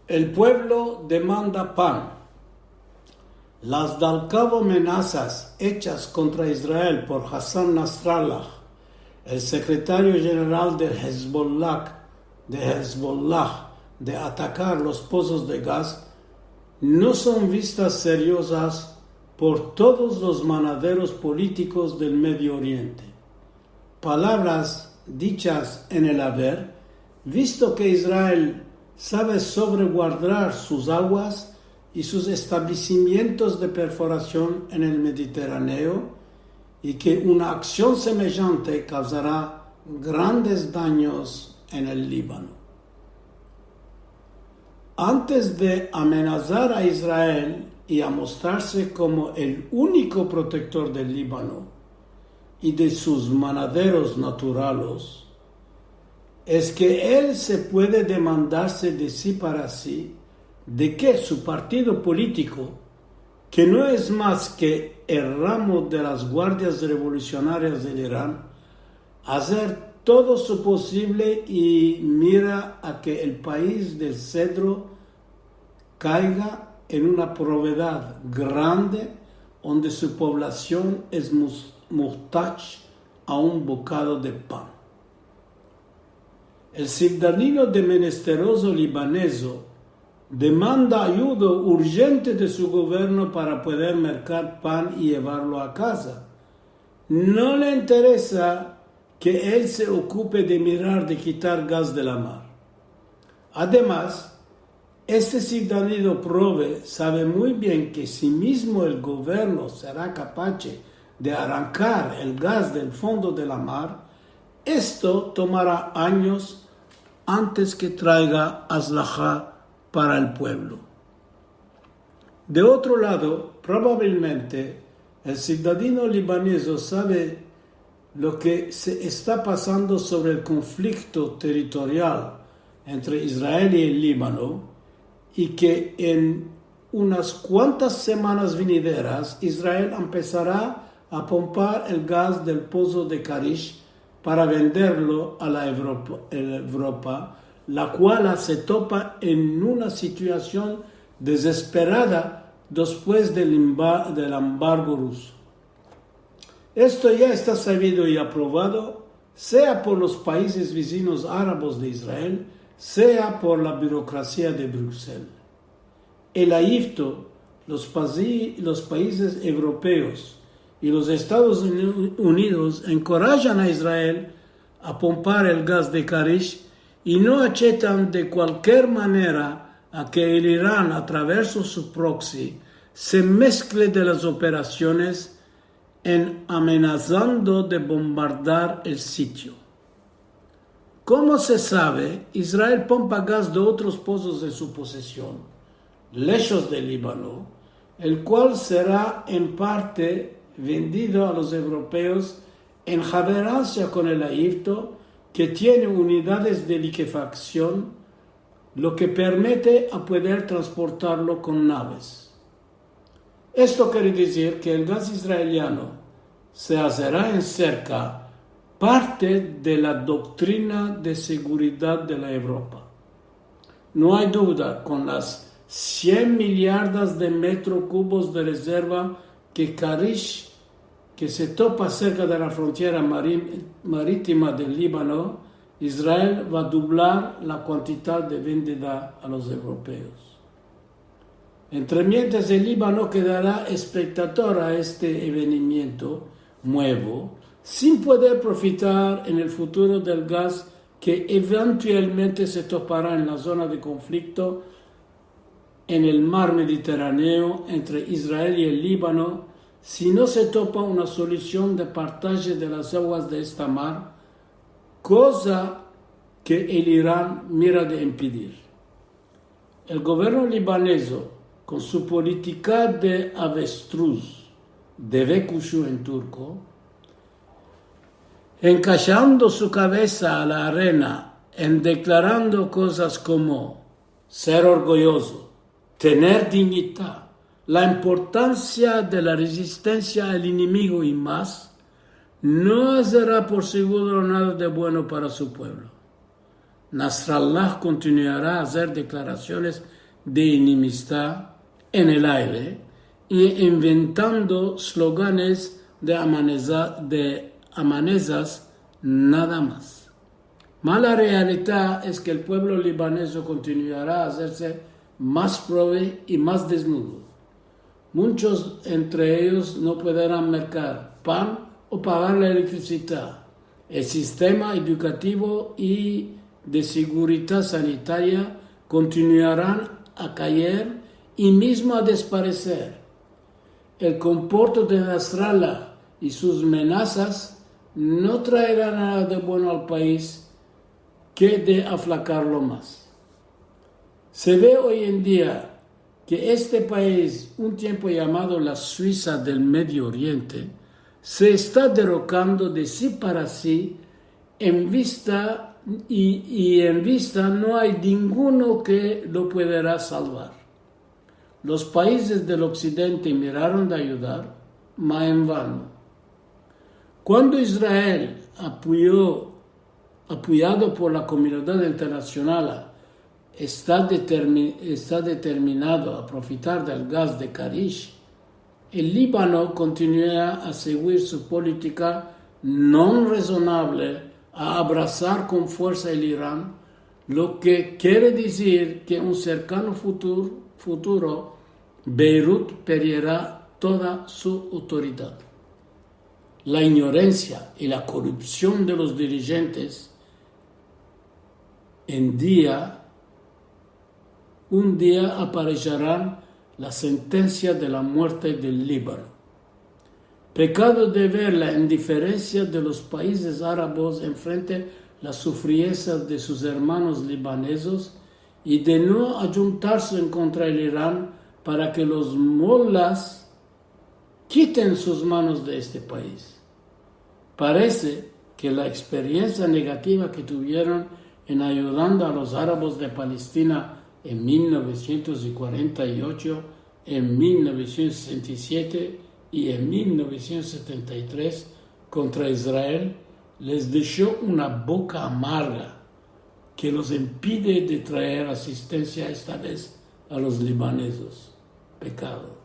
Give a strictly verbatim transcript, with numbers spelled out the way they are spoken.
El puevlo demanda pan. Las dalkavo amenasas echas kontra Israel por Hassan Nasrallah, el sekretario jeneral de Hezbollah, de Hezbollah, de atakar los pozos de gaz, no son vistas seriozas por todos los manaderos politikos del Medio Oriente. Palavras dichas en el aver, visto ke Israel save sovreguardar sus aguas i sus establesimientos de perforasion en el Mediterraneo, i ke una aksion semejante kavzara grandes danyos en el Libano. Antes de amenazar a Israel i amostrarse komo el uniko protektor del Libano i de sus manaderos naturalos, es ke el se puede demandarse de si para si de ke su partido politiko, ke no es mas ke el ramo de las guardias revolusionarias del Iran, azer todo su posivle i mira a ke el pais del sedro kaiga en una povedad grande, onde su povlasion es mus-, muhtach a un bokado de pan. El sivdadino de menesterozo libanezo demanda ayudo urjente de su governo para pueder merkar pan i yevarlo a kaza. No le interesa ke el se okupe de mirar de kitar gaz de la mar. Ademas, este sivdadino prove save muy bien ke si mizmo el governo sera kapache de arankar el gaz del fondo de la mar, esto tomara anyos antes ke traiga azlaha para el puevlo. De otro lado, probablemente, el sivdadino libanezo save lo ke se esta pasando sovre el konflikto territorial entre Israel i el Libano, i ke en unas kuantas semanas vinideras Israel empesara a pompar el gaz del pozo de Karish para venderlo a la Evropa, Evropa, la kuala se topa en una situasion dezesperada despues del emba-, del embargo ruso. Esto ya esta savido i aprovado, sea por los paizes vizinos arabos de Israel, sea por la burokrasia de Bruksel. El Ayifto, los pazi-, los paizes evropeos i los Estados Uni-, Unidos enkorajan a Israel a pompar el gaz de Karish i no achetan de kualker manera a ke el Iran, a traverso su proksi, se meskle de las operasiones en amenazando de bombardar el sitio. Komo se save, Israel pompa gaz de otros pozos de su posesion, leshos del Libano, el kual sera en parte vendido a los evropeos en haveransia kon el Ayifto, ke tiene unidades de likefaksion, lo ke permite a pueder transportarlo kon naves. Esto kere dizir ke el gaz israeliano se azera en serka parte de la doktrina de seguridad de la Evropa. No ay duda, kon las sien milyardas de metro kubos de rezerva ke Karish, ke se topa serka de la frontiera mari-, maritima del Libano, Israel va doblar la kuantidad de vendida a los evropeos. Entremientras, el Libano kedara espektador a este evenimiento muevo, sin pueder profitar en el futuro del gaz ke eventualmente se topara en la zona de konflikto en el mar Mediterraneo entre Israel i el Libano, si no se topa una solusion de partaje de las aguas de esta mar, koza ke el Iran mira de impedir. El governo libanezo, kon su politika de avestruz, deve kuşu en turko, enkashando su kavesa a la arena en deklarando kozas komo ser orguyozo, tener dinyidad, la importansia de la rezistensia al enemigo i mas, no azera por seguro nada de bueno para su puevlo. Nasrallah kontinuara a azer deklarasiones de enemistad en el aire i inventando sloganes de amaneza-, de amanezas nada mas. Ma la realidad es ke el puevlo libanezo kontinuara a azerse mas prove i mas deznudo. Munchos entre eyos no poderan merkar pan o pagar la elektrisita. El sistema edukativo i de segurita sanitaria kontinuaran a kayer i mizmo a despareser. El komporto de Nasrallah i sus menasas no traeran nada de bueno al pais ke de aflakarlo mas. Se ve oy en dia ke este pais, un tiempo yamado la Suisa del Medio Oriente, se esta derrokando de si para si en vista, i, i en vista no ay ninguno ke lo puedera salvar. Los paizes del oksidente miraron de ayudar, ma en vano. Kuando Israel apoyo, apoyado por la komunidad internasional, esta determi-, esta determinado a aprofitar del gaz de Karish, el Libano kontinua a seguir su politika non rezonable a abrasar kon fuersa el Iran, lo ke kere dizir ke un serkano futur-, futuro Beirut perdiera toda su otoridad. La inyoransia i la korupsion de los dirijentes en dia, un dia apareseran la sentensia de la muerte del Libano. Pekado de ver la indiferensia de los paizes arabos enfrente la sufriensia de sus ermanos libanezos i de no ayuntarse en kontra el Iran para ke los molas kiten sus manos de este pais. Parese ke la eksperiensia negativa ke tuvieron en ayudando a los arabos de Palestina en mil novesientos kuarenta i ocho, en mil novesientos sesenta i siete i en mil novesientos setenta i tres kontra Israel les desho una boka amarga ke los impide de traer asistensia esta vez a los libanezos. Pekado.